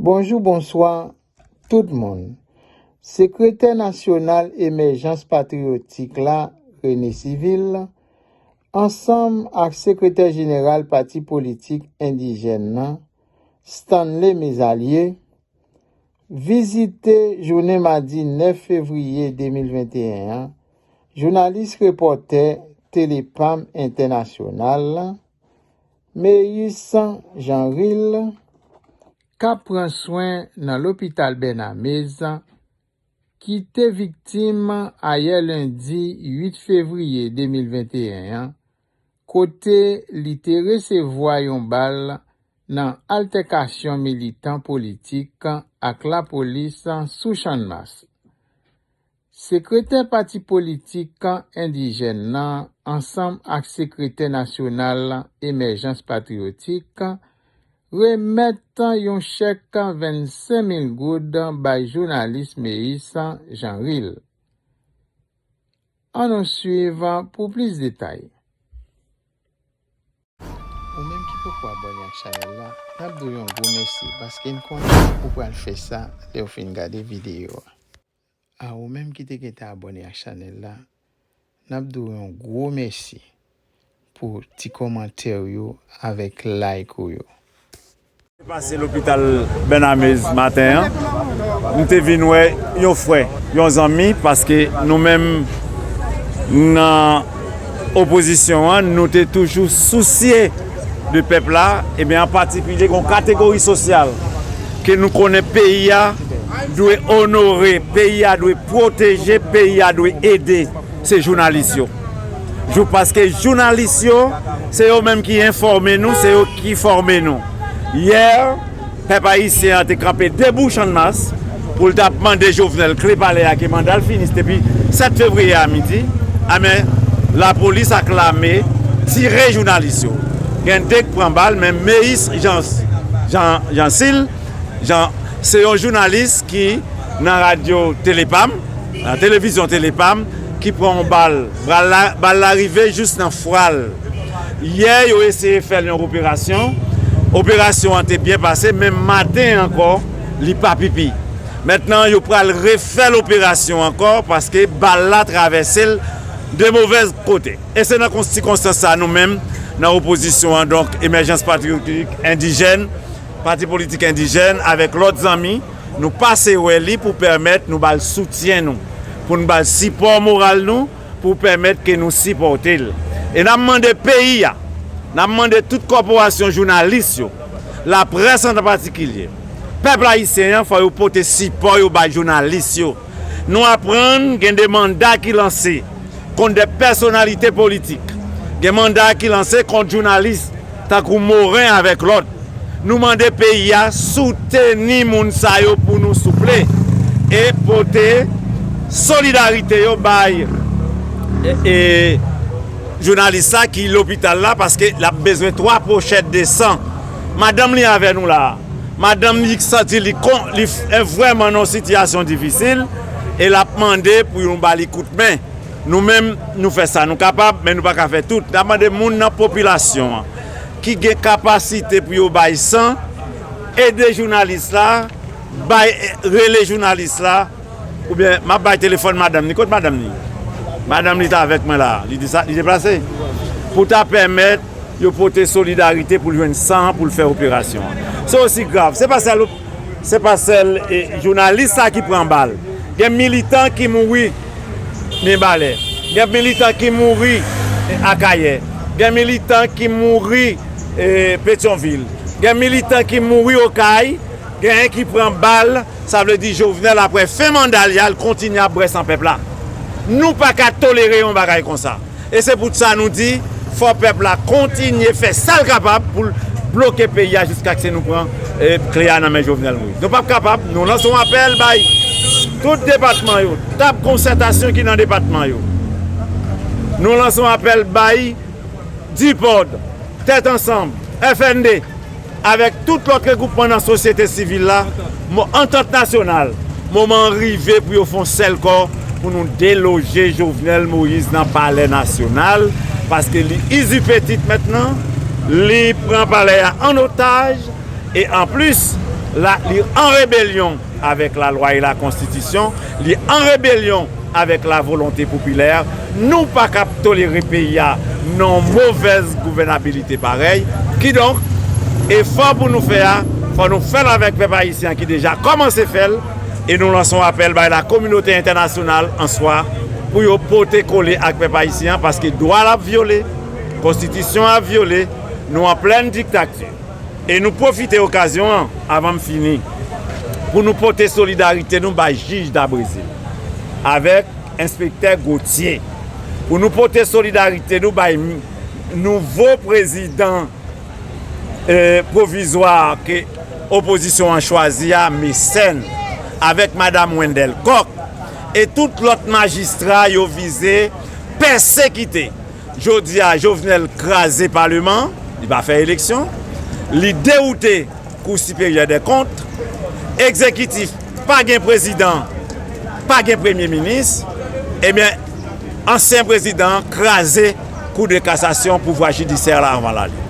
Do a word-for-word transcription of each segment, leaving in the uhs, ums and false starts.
Bonjou, bonswa, tout moun. Sekretè Nasyonal Emèjans Patriyotik la, René Civil, ansanm ak Sekretè Jeneral Pati Politik Endijèn nan, Stanley Mezalie, vizite jounen madi nèf fevriye de mil venteyen an, jounalis repòtè Telepam Entènasyonal la, Meyis Janril, k ap pran swen nan lopital Bènamez, ki te viktim ayè lendi uit fevriye de mil venteyen an, kote li te resevwa yon bal nan altèkasyon militan politik ak lapolis sou Channmas. Sekretè pati politik endijèn nan ansanm ak sekretè nasyonal Emèjans Patriyotik remèt yon chèk vennsenk mil goud bay jounalis Meyis Janril. Ann nou swiv pou plis detay. Ou menm ki poko abòne ak chanèl la, n ap di w yon gwo mèsi paske n konnen ou pral fè sa lè w fin gade videyo a. A ou menm ki te gentan abòne ak chanèl la, n ap di w yon gwo mèsi pou ti kòmantè w yo avèk like ou yo. Pase lopital Bènamez maten an, m te vin wè yon frè, yon zanmi, paske nou menm nan opozisyon an, nou te toujou sousye de pèp la, ebyen, an patikilye, yon kategori sosyal ke nou konnen peyi a dwe onore, peyi a dwe pwoteje, peyi a dwe ede, se jounalis yo. Jou, paske jounalis yo, se yo menm ki enfòme nou, se yo ki fòme nou. Yè, pèp ayisyen an te kanpe debou Channmas pou l t ap mande Jovenel kle palè a ke manda l fini depi sèt fevriye a midi. A men, lapolis ak lame tire jounalis yo. Gen de k pran bal, men Meyis Jan, Jan, Jansil, Jan, se yon jounalis ki nan radyo Telepam, nan televizyon Telepam, ki pran yon bal. Bal la, bal la rive jis nan fwa l. Yè, yo eseye fè l yon operasyon. Operasyon an te byen pase, men maten ankò, li pa pipi. Mentnan, yo pral refè l operasyon ankò paske bal la travèse l de movèz kote. E se nan kon, sikonstans sa a, nou menm, nan opozisyon an, donk, Emèjans Patriyotik Endijèn, Pati Politik Endijèn, avèk lòt zanmi, nou pase wè li pou pèmèt nou ba l soutyen nou, pou n ba l sipò moral nou, pou pèmèt ke nou sipòte l. E n ap mande peyi a, n ap mande tout kòporasyon jounalis yo, laprès an patikilye, pèp ayisyen an, fò yo pote sipò yo bay jounalis yo. Nou aprann gen de manda ki lanse kont de pèsonalite politik. Gen manda ki lanse kont jounalis tankou Moren avèk lòt. Nou mande peyi a souteni moun sa yo pou nou, souple, e pote solidarite yo bay, e, e, jounalis la ki lopital la, paske l ap bezwen twa pochèt de san. Madanm li avè nou la a. Madanm li santi li kon, li f-, vrèman nan yon sitiyasyon difisil, e l ap mande pou nou ba li kout men. Nou menm, nou fè sa nou kapab, men nou pa ka fè tout. N ap mande moun nan popilasyon an ki gen kapasite pou yo bay san, ede jounalis la, bay, rele jounalis la, oubyen m ap bay telefòn madanm ni. Kot madanm ni? Madanm li t avèk mwen la, li desa-, li deplase. Pou ta pèmèt yo pote solidarite pou l jwenn san pou l fè operasyon an. Se osi grav. Se pa sèl, se pa sèl, e, jounalis sa ki pran bal. Gen militan ki mouri Mibalè. Gen militan ki mouri Akayè. Gen militan ki mouri, e, Petyonvil. Gen militan ki mouri Okay. Genyen ki pran bal. Sa vle di Jovenel, apre fen manda l, y al kontinye ap bwè san pèp la. Nou pa ka tolere yon bagay konsa. E se pou sa nou di, fò pèp la kontinye fè sa l kapab pou l bloke peyi a jiskaske nou pran, e, kle a nan men Jovenel Moïse. Nou p ap kapab, nou lanse yon apèl bay tout depatman yo, tab konsètasyon ki nan depatman yo. Nou lanse yon apèl bay DIPOD, Tèt Ansanm, F N D, avèk tout lòt regwoupman nan sosyete sivil la, mo-, antant nasyonal, moman an rive pou yo fè yon sèl kò pou nou deloje Jovenel Moïse nan Palè Nasyonal, paske li izipe tit mentnan, li pran palè a an otaj, e anplis, la, li an rebelyon avèk lalwa e lakonstitisyon, li an rebelyon avèk lavolonte popilè. Nou pa kab tolere peyi a nan movèz gouvènabilite parèy. Kidonk, efò pou nou fè a, fò nou fè l avèk pèp ayisyen an ki deja kòmanse fè l, e nou lanse yon apèl bay lakominote entènasyonal an swa pou yo pote kole ak pèp ayisyen an, paske dwa l ap vyole, konstitisyon an ap vyole, nou an plèn diktati. E nou pwofite okazyon an, avan m fini, pou nou pote solidarite nou bay jij Dabrezil, avèk enspektè Gauthier, pou nou pote solidarite nou bay m-, nouvo prezidan, eh, pwovizwa ke opozisyon an chwazi a, Mecène, avèk madam Wendell Coq, e tout lòt majistra yo vize pèsekite. Jodi a, Jovenel kraze paleman, li pa fè eleksyon, li dewoute Kou Siperyè dè Kont, egzekitif pa gen prezidan, pa gen premye minis, ebyen, ansyen prezidan an kraze Kou de Kasasyon, pouvwa jidisyè la anvan l ale.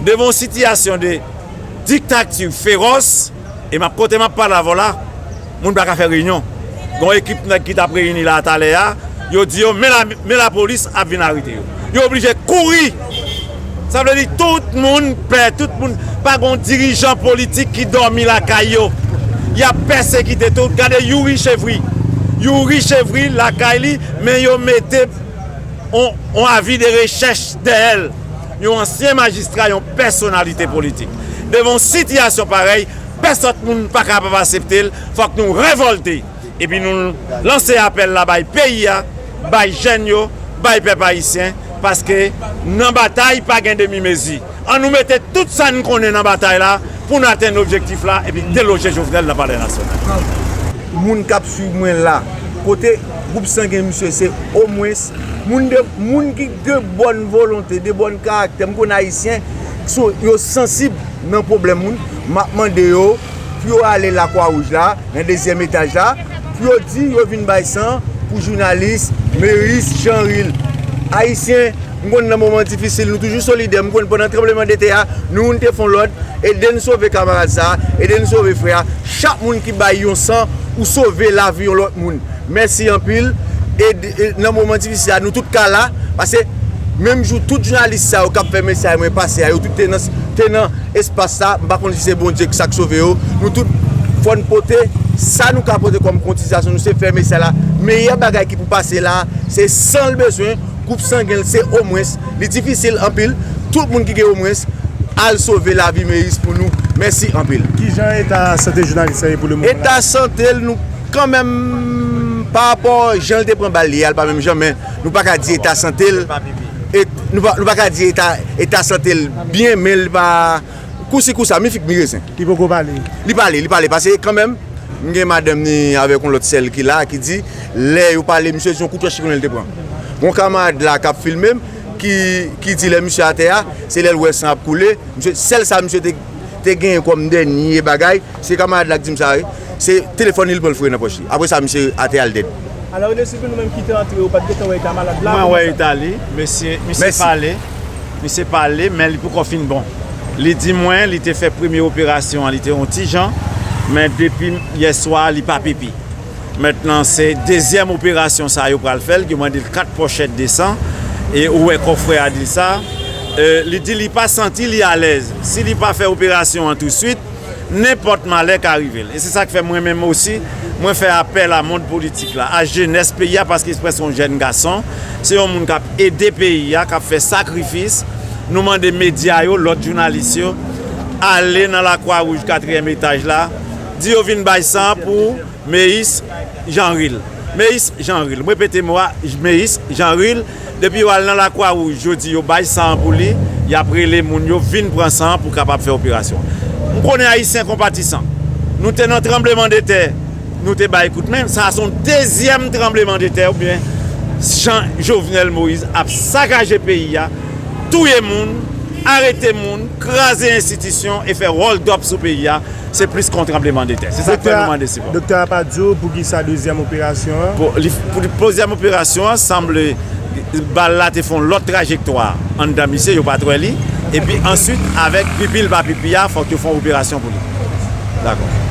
Devan yon sitiyasyon de diktati fewòs, e m ap, kote m ap pale avè w la, moun pa ka fè reyinyon. Gon ekip nèg ki t ap reyini la talè a, yo di yo, men la, men lapolis ap vin arete yo. Yo oblije kouri. Sa vle di tout moun pè, tout moun, pa gon dirijan politik ki dòmi lakay yo. Y ap pèsekite tout. Gade Youri Chevry. Youri Chevry lakay li, men yo mete on, on avi de rechèch dèyè l. Yon ansyen majistra, yon pèsonalite politik. Devan yon sitiyasyon parèy, pèsòt moun pa kapab aksepte l. Fòk nou revòlte. Epi nou lanse apèl la bay peyi a, bay jèn yo, bay pèp ayisyen, paske nan batay pa gen demi mezi. Ann nou mete tout sa n konnen nan batay la pou n atenn objektif la epi deloje Jovenel nan Palè Nasyonal. Moun k ap swiv mwen la, kote gwoup sangen misye se omwens moun de, moun ki de bòn volonte, de bòn karaktè, m konn ayisyen, so, yo sansib nan pwoblèm moun, m ap mande yo pou yo ale Lakwa Wouj la, nan dezyèm etaj la, pou yo di yo vin bay san pou jounalis Meris Janril. Ayisyen, m konn nan moman difisil, nou toujou solidè. M konn pandan tranblemanntè a, nou youn te fè yon lòd, ede n sove kamarad sa a, ede n sove frè a. Chak moun ki bay yon san, ou sove lavi yon lòt moun. Mèsi anpil. E, e nan moman difisil la, nou tout ka la, paske menm jou tout jounalis sa yo k ap fè mesaj mwen pase a, yo tout te nan, te nan espas sa, m pa konn si se Bondye ki sa k sove yo. Nou tout, fò n pote sa nou ka pote kòm kontizasyon, nou se fè mesaj la. Meyè bagay ki pou pase la, se san l bezwen, gwoup sangen l, se omwens. Li difisil anpil, tout moun ki gen omwens, al sove lavi Meris pou nou. Mèsi anpil. Kijan eta sante jounalis la ye pou le moman la? Eta sante l, nou kanmenm, pa rapò jan l te pran bal li a, l pa menm jan, men nou pa ka di eta sante l, e, nou pa, nou pa ka di eta, eta sante l byen, men l pa, kousi kousa, mi fig mi rezen. Li poko pale? Li pale, li pale, paske kanmenm, m gen madanm ni avèk yon lòt sè l ki la, ki di, lè yo pale, misye di yon kout wòch li konnen l te pran. Gon kamarad la k ap filme m, ki, ki di lè misye atè a, se lè l wè san ap koule, misye, sèl sa misye te, te genyen kòm dènye bagay, se kamarad la k di m sa, wi. Se telefòn li, l pran l foure nan pòch li. Apre sa, misye atè a, l dèd. Alò, René Sylvain, nou menm ki te antre, ou pa t gentan wè eta malad la? Mwen wè eta li, mesye, misye pale, misye pale, men li poko fin bon. Li di mwen, li te fè premye operasyon an, li te yon ti jan, men depi yè swa, li pa pipi. Mentnan, se dezyèm operasyon sa yo pral fè l, yo mande l kat pòchèt de san, e ou wè kòfrè a di l sa. E, li di li pa santi li alèz. Si li pa fè operasyon an touswit, nenpòt malè ka rive l. E se sa k fè mwen menm osi, mwen fè apèl a mond politik la, a jenès peyi a, paske se prèske yon jèn gason, se yon moun k ap ede peyi a, k ap fè sakrifis. Nou mande medya yo, lòt jounalis yo, ale nan Lakwa Wouj, katriyèm etaj la, di yo vin bay san pou Meris Janril. Meris Janril. M repete mo a, Meris Janril. Depi yo al nan Lakwa Wouj, yo di yo bay san an pou li, y ap rele moun yo vin pran san an pou kapab fè operasyon. M konnen Ayisyen konpatisan. Nou te nan tranblemanntè, nou te bay kout men. Sa a se yon dezyèm tranblemanntè oubyen jan Jovenel Moïse ap sakaje peyi a, touye moun, arete moun, kraze enstitisyon e fè hold up sou peyi a. Se plis ke yon tranblemanntè. Se sa k fè nou mande sipò. Doktè a pa di w poukisa dezyèm operasyon an? Pou, li, pou dezyèm operasyon an, sanble bal la te fè yon lòt trajektwa anndan misye, yo pa t wè li. Epi answit, avèk pipi l pa pipi a, fòk yo fè yon operasyon pou li. Dakò.